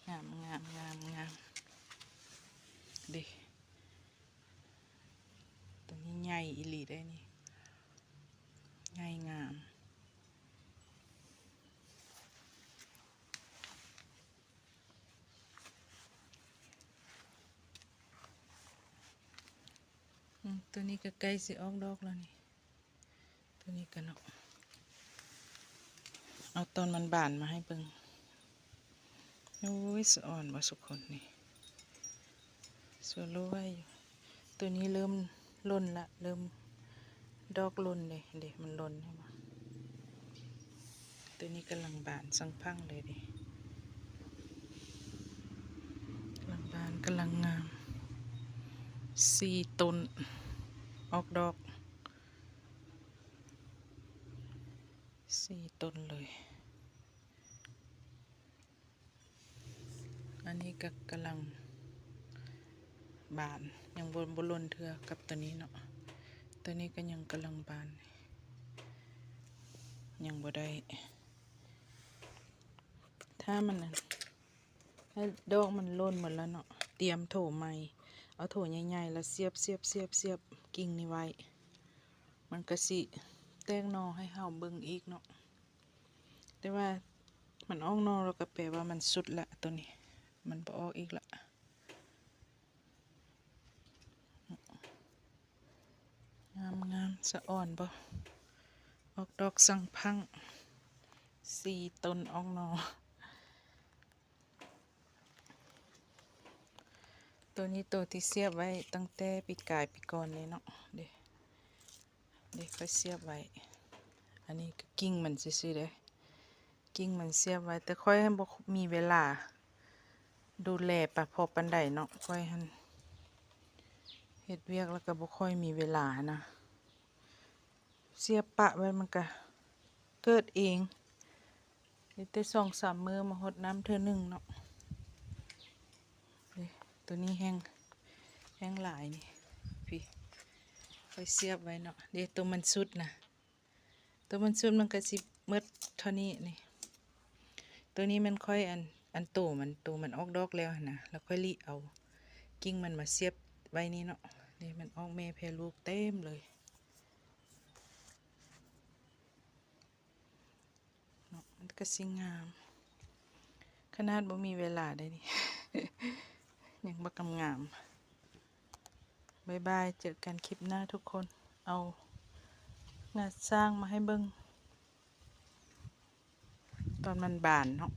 ງາມ ງາມ ງາມ ງາມ ເດ້. ຕົວນີ້ໃຫຍ່ອີ່ຫຼີເດ້ນີ້ ໃຫຍ່ງາມ. ອືມ ຕົວນີ້ກໍໃກ້ຊິອອກດອກແລ້ວນີ້. ຕົວນີ້ກໍເນາະ ເອົາຕອນມັນບານມາໃຫ້ເບິ່ງ. ໂອ້ຍ ສະອອນບໍ່ສຸຄົນນີ້ ສະຫຼວຍຢູ່. ຕົວນີ້ເລີ່ມຫຼົ່ນລະ ເລີ່ມດອກຫຼົ່ນເດ້ ເດ້ ມັນຫຼົ່ນ ເຫັນບໍ່? ຕົວນີ້ກຳລັງບານສັງພັງເລີຍເດ້ ກຳລັງບານ ກຳລັງງາມ. ສີ່ຕົ້ນອອກດອກ ສີ່ຕົ້ນເລີຍ. ອັນນີ້ກໍກຳລັງບານ ຍັງບໍ່ ບໍ່ຫຼົ່ນເທື່ອກັບຕົວນີ້ເນາະ. ຕົວນີ້ກໍຍັງກຳລັງບານ ຍັງບໍ່ໄດ້ ຖ້າມັນ ໃຫ້ດອກມັນຫຼົ່ນໝົດແລ້ວເນາະ ຕຽມໂຖໃໝ່ ເອົາໂຖໃຫຍ່ໆ ແລ້ວສຽບ ສຽບ ສຽບ ສຽບ ກິ່ງນີ້ໄວ້ ມັນກໍຊິແຕກໜໍ່ໃຫ້ເຮົາເບິ່ງອີກເນາະ. ແຕ່ວ່າມັນອອກໜໍ່ແລ້ວກໍແປວ່າມັນສຸດລະ ຕົວນີ້ມັນບໍ່ອອກອີກລະ. ງາມໆ ສະອອນບໍ່? ອອກດອກສັງພັງ ສີ່ຕົ້ນອອກໜໍ່. ຕົວນີ້ໂຕທີ່ສຽບໄວ້ຕັ້ງແຕ່ປີກາຍປີກ່ອນນີ້ເນາະ ເດ້ ເດ້ ຂ້ອຍສຽບໄວ້. ອັນນີ້ກໍກິ່ງມັນຊື່ໆເດ້ ກິ່ງມັນສຽບໄວ້ ແຕ່ຂ້ອຍຫັ້ນບໍ່ມີເວລາດູແລປານ ພໍປານໃດເນາະ. ຂ້ອຍຫັ້ນເຮັດວຽກແລ້ວກໍບໍ່ຄ່ອຍມີເວລານະ ສຽບປະໄວ້ມັນກະເກີດເອງ ມີແຕ່ສອງສາມມື້ມາຫົດນ້ຳເທື່ອໜຶ່ງເນາະ. ເດ້ ຕົວນີ້ແຮງ ແຮງຫຼາຍນີ້ ພີ້ ຂ້ອຍສຽບໄວ້ເນາະ. ເດ້ ຕົວມັນສຸດນະ ຕົວມັນສຸດມັນກະຊິໝົດເທົ່ານີ້ນີ້. ຕົວນີ້ແມ່ນຂ້ອຍອັນ ອັນໂຕມັນ ໂຕມັນອອກດອກແລ້ວຫັ້ນນະ ແລ້ວຂ້ອຍລິເອົາກິ່ງມັນມາສຽບໄວ້ນີ້ເນາະ. ເດ້ ມັນອອກແມ່ແຜ່ລູກເຕັມເລີຍ. ເນາະ ມັນກໍຊິງາມ ຂະໜາດບໍ່ມີເວລາໄດ໋ນີ້ ຍັງບັກງາມ. ບາຍບາຍ ເຈີກັນຄລິບໜ້າທຸກຄົນ. ເອົາງາຊ້າງມາໃຫ້ເບິ່ງຕອນມັນບານເນາະ.